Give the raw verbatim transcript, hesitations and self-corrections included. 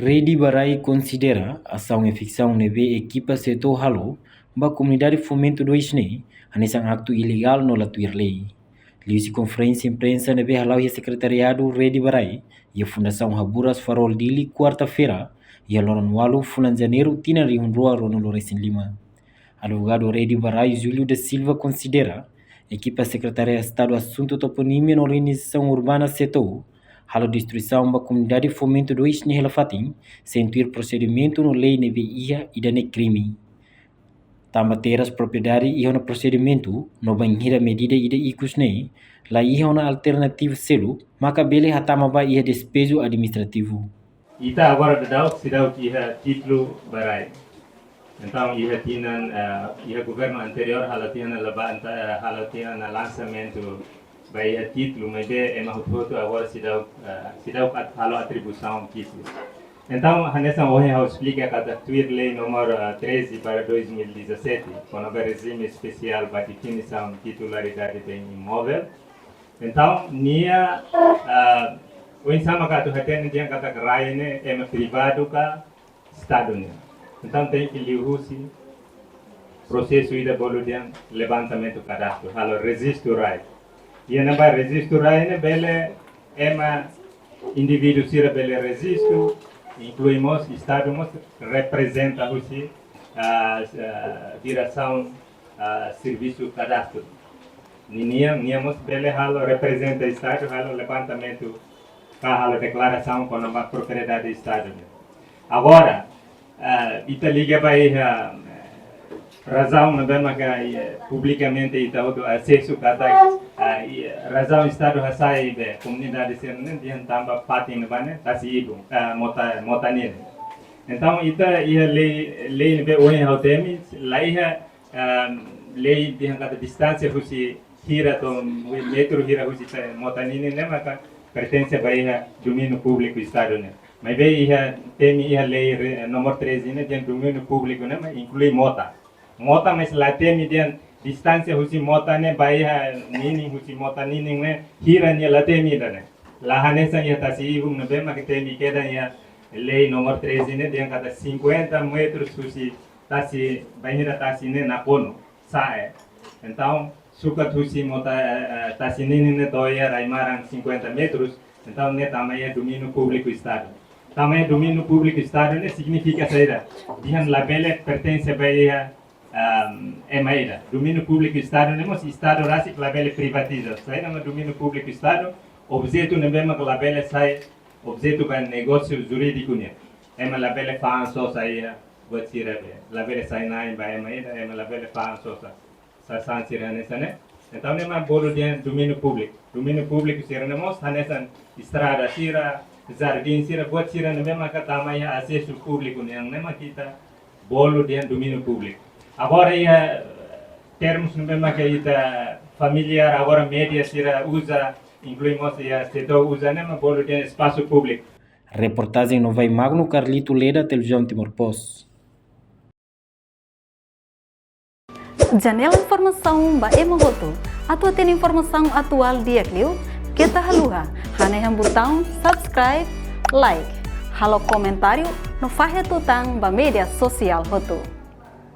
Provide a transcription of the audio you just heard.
Rede ba Rai konsidera asaun eviksaun ne'ebé ekipa SEATOU halo ba komunidade Fomento dois ne'e hanesan aktu ilegál no la tuir lei. Liuhusi konferénsia imprensa ne'ebé hala'o iha Sekretariadu Rede ba Rai iha Fundasaun Haburas Farol Dili, kuarta-feira, iha loron ualu fulan Janeiru tinan rihun rua ruanulu resin lima. Advogadu Rede ba Rai, Júlio da Silva, konsidera ekipa Sekretaria Estadu Asuntu Toponímia no Organizasaun Urbana SEATOU halo destruisaun ba komunidade Fomento dois ne'e hela fatin, sein tuir prosedimentu no lei ne'ebé iha, ida-ne'e krime. Tanba terras propriedade iha ona prosedimentu, no bainhira medida ida ikus ne'e la iha ona alternativa seluk, maka bele hatama ba iha despeju administrativu. Ita agora daudaun seidauk iha títulu ba rai. Entaun, iha tinan, eh, iha governu anteriór halo tiha ona levanta, eh, halo tiha ona lansamentu ba iha títulu, maibé ema hotu-hotu agora seidauk, eh, seidauk at-, halo atribuisaun títulu. Entaun, hanesan ohin ha'u esplika katak tuir lei númeru, eh, treze barra dois mil e dezassete, kona-ba rejime espesiál ba definisaun titularidade bem imóvel. Entaun, nia, ah, oinsá mak atu hatene dehan katak rai ne'e ema privadu ka Estadu nian. Entaun, tenke liuhusi prosesu ida bolu dehan levantamentu kadastru, halo rejistu rai. Iha ne'ebá rejistu rai ne'e bele ema indivíduu sira bele rejistu, inklui mós Estadu mós reprezenta husi, ah, ah, diresaun, ah, servisu kadastru. Ninian, nia mós bele halo reprezenta Estadu, halo levantamentu, ka halo deklarasaun kona-ba propriedade Estadu nian. Agora, ah, ita liga ba iha, eh, razaun ne'ebé maka, eh, publikamente ita hotu asesu katak, ah, i, razaun Estadu hasai be komunidade sira-ne'e dehan tanba fatin ne'ebá ne'e tasi ibun, ah, mota, mota ninin. Entaun, ita iha lei, lei ne'ebé ohin ha'u temi, la iha, ah, lei dehan katak distánsia husi hira to'o metru hira husi pe-, mota ninin ne'e maka pertense ba iha domíniu públiku Estadu nian. Maibé iha, temi iha lei re-, númeru treze ne'e dehan domíniu públiku ne'e mak inklui mota. Mota, mas la temi dehan distánsia husi mota ne'e ba iha ninin, husi mota ninin ne'e hira, nia la temi ida-ne'e. La hanesan iha tasi ibun ne'ebé mak temi kedas iha lei númeru treze ne'e dehan katak cinquenta metros husi tasi, bainhira tasi ne'e nakonu, sa'e. Entaun, sukat husi mota, eh, eh, tasi ninin ne'e to'o iha rai-maran cinquenta metros, entaun ne'e tama iha domíniu públiku Estadu. Tama iha domíniu públiku Estadu ne'e signifika saida? Dehan labele pertense ba iha, ehm, ema ida. Domíniu públiku Estadu ne'e mós Estadu rasik labele privatiza. Saida mak domíniu públiku Estadu? Objetu ne'ebé mak labele sai objetu ba negósiu jurídiku nian. Ema labele fa'an sosa iha buat sira be. Labele sai na'in ba ema ida, ema labele fa'an sosa sasán sira hanesan ne'e. Entaun, ne'e mak bolu dehan domíniu públiku. Domíniu públiku sira-ne'e mós hanesan estrada sira, jardín sira, buat sira ne'ebé maka tama iha asesu públiku nian, ne'e mak ita bolu dehan domíniu públiku. Agora, iha termus ne'ebé maka ita familiár, agora média sira uza, inklui mós iha SEATOU uza, ne'e mak bolu dehan espasu públiku. Reportajen Novai Magno, Carlito Leda, Televizaun Timor Post. Janela informasaun ba ema hotu. Atu hatene informasaun atuál di'ak liu, keta haluha hanehan butaun subscribe, like, halo komentáriu no fahe tutan ba média sosiál hotu.